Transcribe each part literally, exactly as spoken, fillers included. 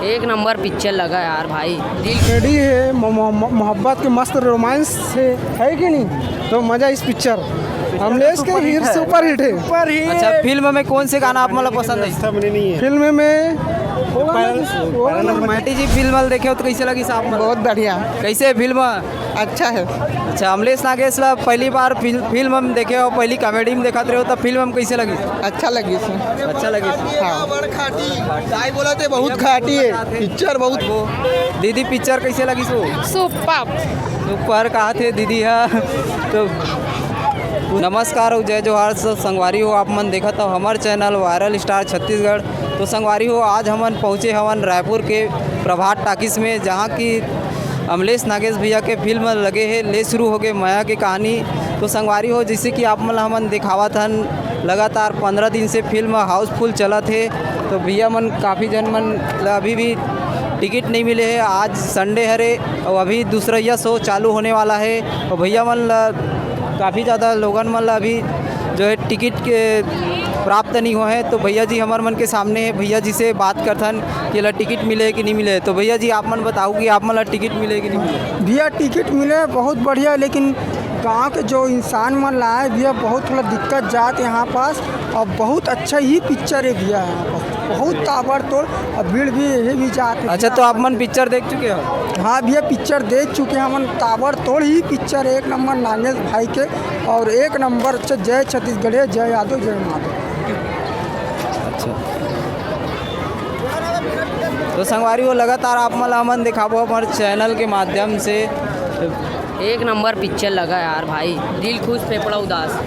एक number picture लगा यार भाई। दिल कॉमेडी है, मो-, मो-, मो-, मोहब्बत के मस्त रोमांस है, है कि नहीं? तो मजा इस पिक्चर अमलेश के हीर सुपर हिट है। अच्छा, फिल्म में कौन से गाना आप मन ला पसंद है? फिल्म में माटी जी फिल्म देखे हो तो कैसे लगी साहब? बहुत बढ़िया। कैसे फिल्म? अच्छा है। अच्छा, अमलेश नागेश ला पहली बार फिल-, फिल्म में देखे हो, पहली कॉमेडी में देखत रहे हो, तो फिल्म में कैसे लगी? अच्छा लगी। अच्छा लगी। हाँ। बहुत खाटी है, पिक्चर बहुत। दीदी, पिक्चर कैसे लगी सो? सुपर। सुपर कहा थे दीदी हा। तो नमस्कार और जय जोहार सब संगवारी हो, आप मन देखत हो हमर चैनल वायरल स्टार छत्तीसगढ़। तो संगवारी हो, आज हमन पहुँचे हवन रायपुर के प्रभात टाकिस में, जहाँ की अमलेश नागेश भैया के फिल्म लगे हे ले शुरू हो गए मया के कहानी। तो संगवारी हो, जैसे कि आप मन ला हमन दिखावत हन, लगातार पंद्रह दिन से फिल्म हाउसफुल चलत हे। तो भैया मन काफ़ी जन मन ला अभी भी टिकट नहीं मिले हे। आज संडे हरे और अभी दूसरैया शो चालू होने वाला है। और भैया मन ला काफ़ी ज़्यादा लोगन मन ला अभी जो है टिकट के प्राप्त नहीं हुआ है। तो भैया जी हमर मन के सामने है, भैया जी से बात करथन कि ला टिकट मिले कि नहीं मिले। तो भैया जी आप मन बताओ कि आप मन ला टिकट मिले कि नहीं मिले? भैया टिकट मिले बहुत बढ़िया, लेकिन गांव के जो इंसान मन ला आए भैया बहुत थोड़ा दिक्कत जात यहाँ पास। और बहुत अच्छा ही पिक्चर है भैया यहाँ पास, बहुत ताबड़तोड़। और भीड़ भी यही भी जात है। अच्छा, तो आप मन पिक्चर देख चुके हो? हाँ भैया, पिक्चर देख चुके हैं हमन, ताबड़तोड़ ही पिक्चर है, एक नंबर नागेश भाई के। और एक नंबर अच्छा, जय छत्तीसगढ़, जय यादव, जय माधव। अच्छा, तो संगवारी हो, लगातार आप मन ला हमन दिखाबो हमारे चैनल के माध्यम से। एक नंबर पिक्चर लगा यार भाई, दिल खुश फेफड़ा उदास।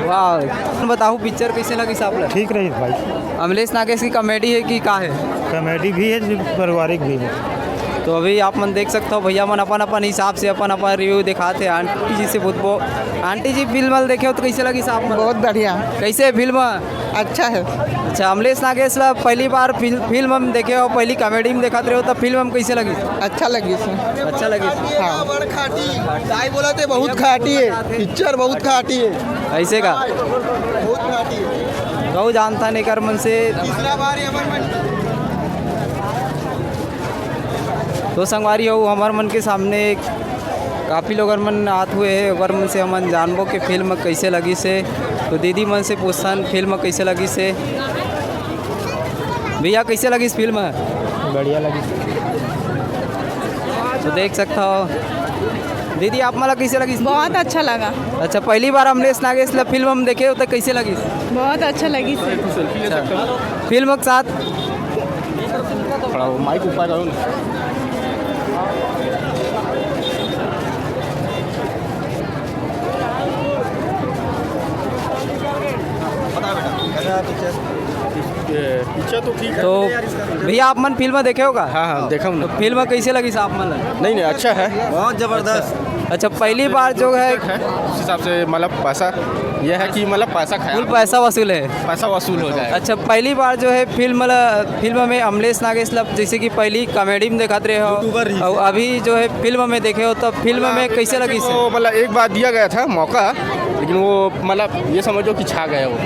वाह, बताओ पिक्चर कैसे लगी आप ला? ठीक रही भाई। अमलेश नागेश की कॉमेडी है कि का है? कॉमेडी भी है, पारिवारिक भी है। तो अभी आप मन देख सकते हो, भैया मन अपन अपन हिसाब से अपन अपन रिव्यू दिखाते हैं। आंटी जी से पूछबो, आंटी जी फिल्म वाले देखे हो तो कैसे लगी साहब मन? बहुत बढ़िया। कैसे फिल्म? अच्छा है। अच्छा, अमलेश नागेश ला पहली बार फिल-, फिल्म में देखे हो, पहली कॉमेडी में देखत रहे हो, तो फिल्म में कैसे लगी? अच्छा लगी सर। अच्छा लगी। हाँ। बहुत खाटी है, पिक्चर बहुत खाटी है। ऐसे का? बहुत खाटी है। कहू जानता नहीं कर मन से। तो संगवारी हो, हमर मन के सामने काफ़ी लोगन मन आत हुए हे, ओकर मन से हमन जानबो कि फिल्म कैसे लगिस हे। तो दीदी मन से पूछथन फिल्म कैसे लगिस हे। भैया, कैसे लगिस फिल्म? बढ़िया लगिस। तो देख सकता हो दीदी, आप मन ला कैसे लगिस? बहुत अच्छा लगा। अच्छा, पहली बार अमलेश नागेश ला फिल्म में देखे हो तो कैसे लगिस? बहुत अच्छा लगिस। फिल्म के साथ थोड़ा वो माइक ऊपर करो ना। पिक्चर तो ठीक है। तो भैया, आप मन फिल्म देखे होगा? हाँ, हाँ, देखा हमने। तो फिल्म कैसे लगी साहब मन ला? नहीं, नहीं, अच्छा है। बहुत जबरदस्त। अच्छा, पहली बार जो है उस हिसाब से, मतलब, पैसा, यह है कि, मतलब, पैसा खाया। फुल पैसा वसूल है। पैसा वसूल हो जाए। अच्छा, पहली बार जो है फिल्म ला, फिल्म में अमलेश नागेश ला जैसे कि पहली कॉमेडी में देखत रहे हो, YouTuber ही। और अभी जो है फिल्म में देखे हो, तो फिल्म में कैसे लगी से? तो मतलब एक बार दिया गया था मौका, लेकिन वो मतलब ये समझो कि छा गया वो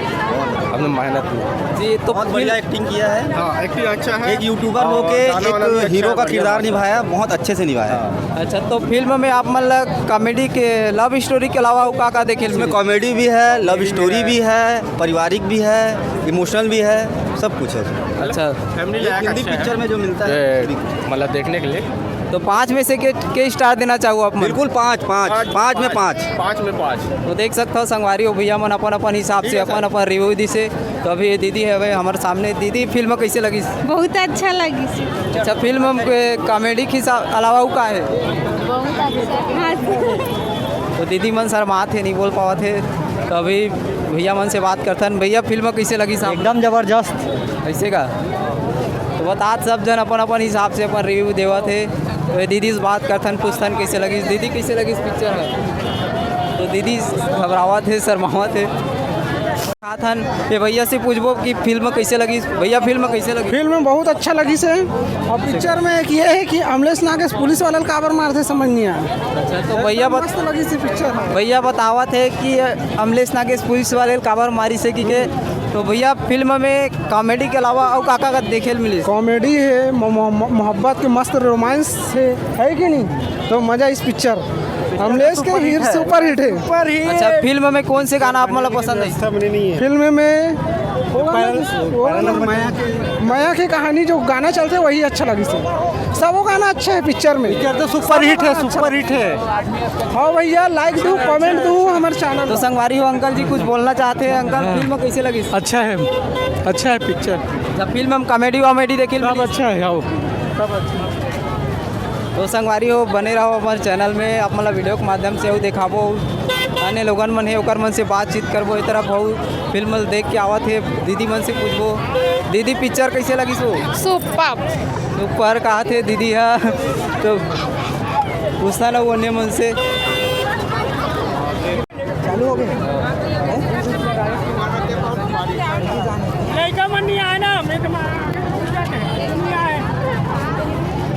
अपने मेहनत में। जी, तो बहुत बढ़िया फिल्म एक्टिंग किया है। हाँ, एक्टिंग अच्छा है। एक यूट्यूबर और होके गाना वाना भी एक अच्छा हीरो है, का बढ़िया किरदार बात है। निभाया, बहुत अच्छे से निभाया। हाँ। अच्छा, तो फिल्म में आप मतलब कॉमेडी के, लव स्टोरी के अलावा वो का का देखे इसमें? कॉमेडी भी है, लव स्टोरी भी है, पारिवारिक भी है, इमोशनल भी है, सब कुछ है। अच्छा। फैमिली एक लायक हिंदी अच्छा है। पिक्चर में जो मिलता है। ए, मतलब देखने के लिए। तो पाँच में से के, के स्टार देना चाहो आप मन? बिल्कुल पाँच, पाँच, पाँच, पाँच में पाँच। पाँच में पाँच। तो देख सकता हो संगवारी हो, भैया मन अपन अपन हिसाब से अपन अपन रिव्यू दिसे। तो अभी ये दीदी है भाई हमारे सामने। दीदी, फिल्म कैसे लगी? बहुत अच्छा लगी। अच्छा, फिल्म में कॉमेडी के हिसाब अलावा वो का है? बहुत अच्छा। हाँ। तो दीदी मन शर्मात हे, नहीं बोल पावत हे। तो अभी भैया मन से बात करथन। भैया, फिल्म कैसे लगी साहब? एकदम जबरदस्त। ऐसे का? तो बतात सब जन अपन अपन हिसाब से अपन रिव्यू देवत हे। तो ये दीदी से बात करथन, पूछथन कैसे लगी। दीदी, कैसे लगी इस पिक्चर में? तो दीदी घबरावत हे, शर्मावत हे। थन ये भैया से पूछबो कि फिल्म कैसे लगी। भैया, फिल्म कैसे लगी? फिल्म बहुत अच्छा लगी से। और पिक्चर में एक ये है कि अमलेश नागेश पुलिस वाले ल काबर मारथे, समझ नहीं आया। अच्छा, तो भैया बत- मस्त लगी से पिक्चर। भैया बतावत हे कि अमलेश नागेश पुलिस वाले ल काबर मारिस हे कि के तो भैया, फिल्म में कॉमेडी के अलावा अउ का का देखे ल मिलिस? कॉमेडी हे, म-, म-, म-, मोहब्बत के मस्त रोमांस हे, है कि नहीं? तो मजा इस पिक्चर अमलेश के सुपर हिट हीरो है। सुपर हिट है। Super hit. अच्छा, फिल्म में कौन से गाना आप मन ला पसंद है? फिल्म में वो गाना पैरल-, जो, वो पैरल गाना, मया के कहानी जो गाना चलथे वही अच्छा लगिस हे। सब वो गाना अच्छा है पिक्चर में। पिक्चर तो सुपर हिट है, सुपर हिट है। हाँ भैया, लाइक दू, कमेंट दू हमर चैनल तो ला। संगवारी हो, अंकल जी कुछ बोलना चाहते हैं। अंकल, हाँ। फिल्म कैसे लगिस? अच्छा है, अच्छा है पिक्चर। जब फिल्म में कॉमेडी वॉमेडी देखे ल सब मिलिस? अच्छा है, आओ। सब अच्छा। तो संगवारी हो, बने रहो हमारे चैनल में। आप मतलब वीडियो के माध्यम से अउ देखाबो, अन्य लोगन मन हे, ओकर मन से बातचीत करबो। ए तरफ हो, फिल्म देख के आवत हे, दीदी मन से पूछबो, दीदी, पिक्चर कैसे लगिस हो? सुपर। सुपर कहा थे दीदी हा, तो पूछना ना वो अन्य मन से। चालू हो गए। लइका मन नहीं आए ना, मैं तो मारा, नहीं आए।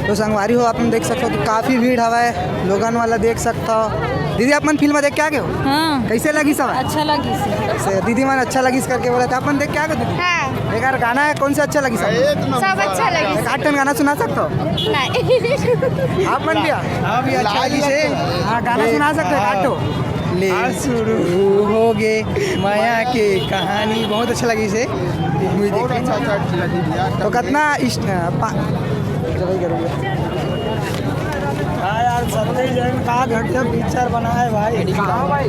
तो संगवारी हो, आप मन देख सकथो कि काफी भीड़ हवय, लोगन वाला देख सकथो। दीदी, आप मन फिल्म देख के आ गए हो? हाँ। कैसे लगिस हवय? अच्छा लगिस। से दीदी मन अच्छा लगिस करके बोला था, आप मन देख के आ गए दीदी? हाँ। एक बार गाना है, कौन सा अच्छा लगिस हवय? सब अच्छा लगिस। एक आठ ठन गाना सुना सकथो? नहीं। आप मन भी आ? हाँ भी अच्छा लगिस हे। हाँ, गाना सुना सकथो एक आठ ठो? ले शुरू हो गे मया के कहानी, बहुत अच्छा लगिस हे। मूवी देख के। अच्छा, अच्छा, अच्छा लगिस यार। तो कितना इस, अ, पा-, जब ही करूँगा। हाँ यार, सत्य जैन का घटिया पिक्चर बना है भाई। हाँ भाई।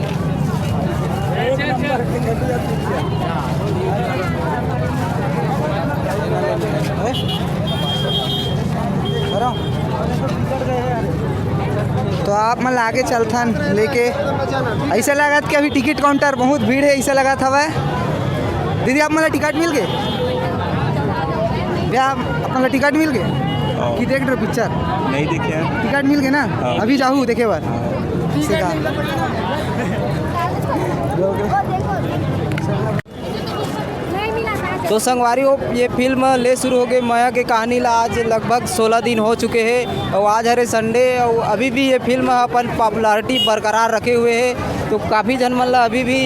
एक नंबर के घटिया पिक्चर। तो आप मन ला आगे चलथन लेके। ऐसा लगत कि अभी टिकट काउंटर बहुत भीड़ है, ऐसा लगत हवय। दीदी, आप मन ला टिकट मिल गए? भैया, आप मन ला टिकट मिल गए? हाँ। कि देख रहे पिक्चर? नहीं देखे हैं। टिकट मिल गए ना? हाँ। अभी जाहू देखे बर। हाँ। ठीक है। तो संगवारी हो, ये फिल्म ले शुरू हो गए मया के कहानी ला आज लगभग सोलह दिन हो चुके हैं और आज हरे संडे और अभी भी ये फिल्म अपन पॉपुलैरिटी बरकरार रखे हुए है। तो काफ़ी झन मन ला अभी भी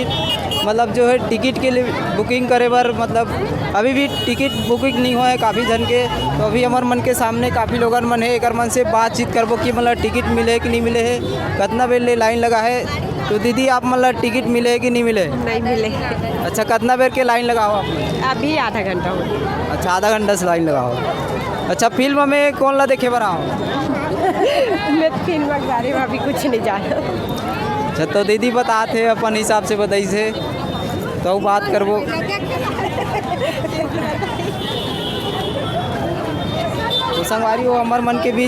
मतलब जो है टिकट के लिए बुकिंग करे बर मतलब अभी भी टिकट बुकिंग नहीं हुआ है काफ़ी झन के। तो अभी हमर मन के सामने काफ़ी लोगन मन है, एकर मन से बातचीत करबो कि मतलब टिकट मिले कि नहीं मिले है, कितना बेर ले लाइन लगा है। तो दीदी, आप मतलब टिकट मिले कि नहीं मिले? नहीं मिले। अच्छा, कितना बेर के लाइन लगाओ आप? अभी आधा घंटा हो गया। अच्छा, आधा घंटा से लाइन लगाओ। अच्छा, फिल्म में कौन ला देखे बर आओ? मैं फिल्म के बारे में अभी कुछ नहीं जाना। अच्छा, तो दीदी बताते हैं अपन हिसाब से बताइसे, तो बात करबो। तो संगवारी हो, हमर मन के भी